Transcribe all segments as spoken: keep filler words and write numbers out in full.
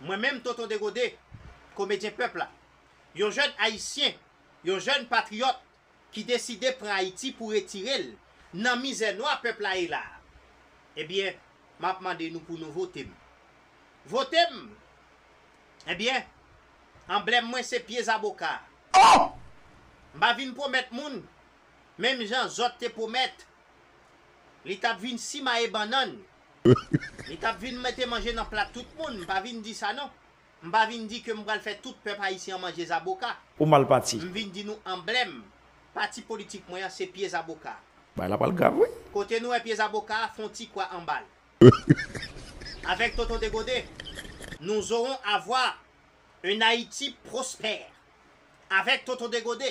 Mwen menm, Tonton Degode, komedyen pèp la, yon jèn ayisyen, yon jèn patriyòt ki deside pran Ayiti pou retire l nan mizè nwa pèp la ye la a, ebyen, m ap mande nou pou nou vote m. Vote m! Ebyen, anblèm mwen se pye zaboka. M pa vin pwomèt moun, menm jan zòt te pwomèt, li t ap vin simaye bannann. Li t ap vin mete manje nan plat tout moun, m pa vin di sa non. M pa vin di ke m pral fè tout pèp ayisyen an manje zaboka. Ou mal pati. M vin di nou anblèm pati politik mwen an se pye zaboka. Bagay la pral grav, wi. Kote nou wè pye zaboka a, fè yon ti kwa anba l. Avec Tonton Dégode, nous aurons à voir une Haïti prospère. Avec Tonton Dégode,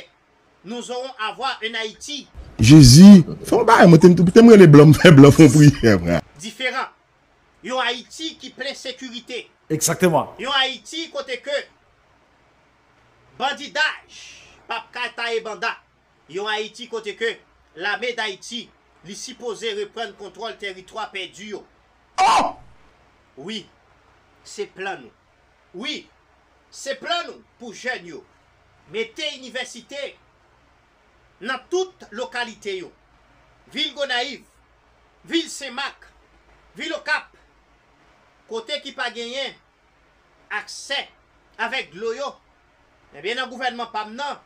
nous aurons à voir une Haïti. Jezi, fè yon bagay, mwen te, te m rele blan, m fè blan fè yon priyè, frè. Diferan. Yon Ayiti ki plen sekirite. Egzakteman. Yon Ayiti kote ke bandidaj p ap ka taye banda. Yon Ayiti kote ke Lame Dayiti, li sipoze reprann kontwòl tèritwa pèdi yo. Oh! Wi, se plan nou. Wi, se plan nou pou jèn yo. Mete inivèsite nan tout lokalite yo. Vil Gonayiv, vil Senmak, vil Okap, kote ki pa genyen aksè avèk dlo yo, ebyen, nan gouvènman pa m nan,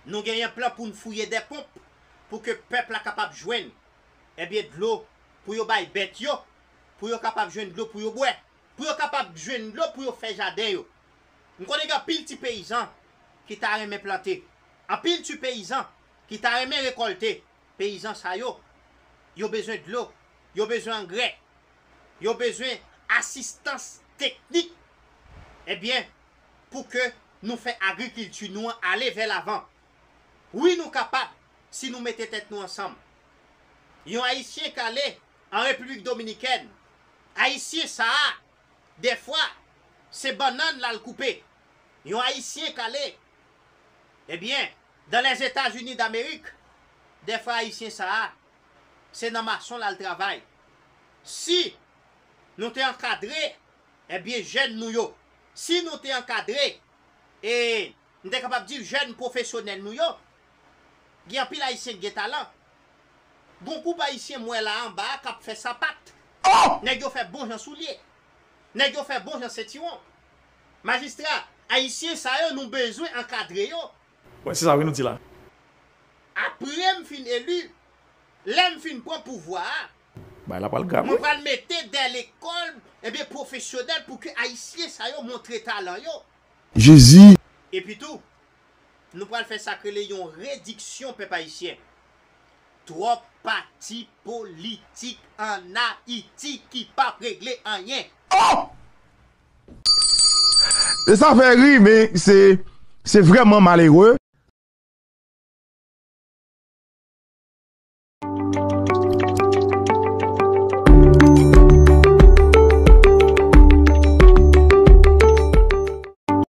nou genyen plan pou n fouye dè ponp pou ke pèp la kapab jwenn, ebyen, dlo pou yo bay bèt yo, pou yo kapab jwenn dlo pou yo bwè, pou yo kapab jwenn dlo pou yo fè jaden yo. M konnen gen anpil ti peyizan ki ta renmen plante, anpil ti peyizan ki ta renmen rekòlte. Peyizan sa yo, yo bezwen dlo, yo bezwen angrè, yo bezwen asistans teknik, ebyen, pou ke nou fè agrikilti nou an ale vè lavan. Wi, nou kapab, si nou mete tèt nou ansanm. Yon Ayisyen k ale an Repiblik Dominikèn, Ayisyen sa a, dèfwa, se bannann l al koupe. Yon Ayisyen k ale, ebyen, dans les États-Unis d'Amérique, dèfwa Ayisyen sa a, se nan mason l al travay. Si nou te ankadre, ebyen, jèn nou yo, si nou te ankadre, e, m te kapab di jèn pwofesyonèl nou yo, gen anpil Ayisyen ki gen talan. Gon gwoup Ayisyen m wè la anba a k ap fè sapat. Oh! Nèg yo fè bon jan soulye. Nèg yo fè bon jan sentiwon. Majistra, Ayisyen sa yo, nou bezwen ankadre yo. Wè, se sa wi nou di la. Apre m fin eli, lè m fin pran pouvwa a, bagay la pral grav, mwen wi. Pral mete dè lekòl, ebyen, pwofesyonèl pou ke Ayisyen sa yo montre talan yo. Jezi! Epi tou, nou pral fè sa k rele yon rediksyon pèp ayisyen. Twòp pati politik ann Ayiti ki p ap regle anyen. Oh! E sa fè ri, men se, se vrèman malere.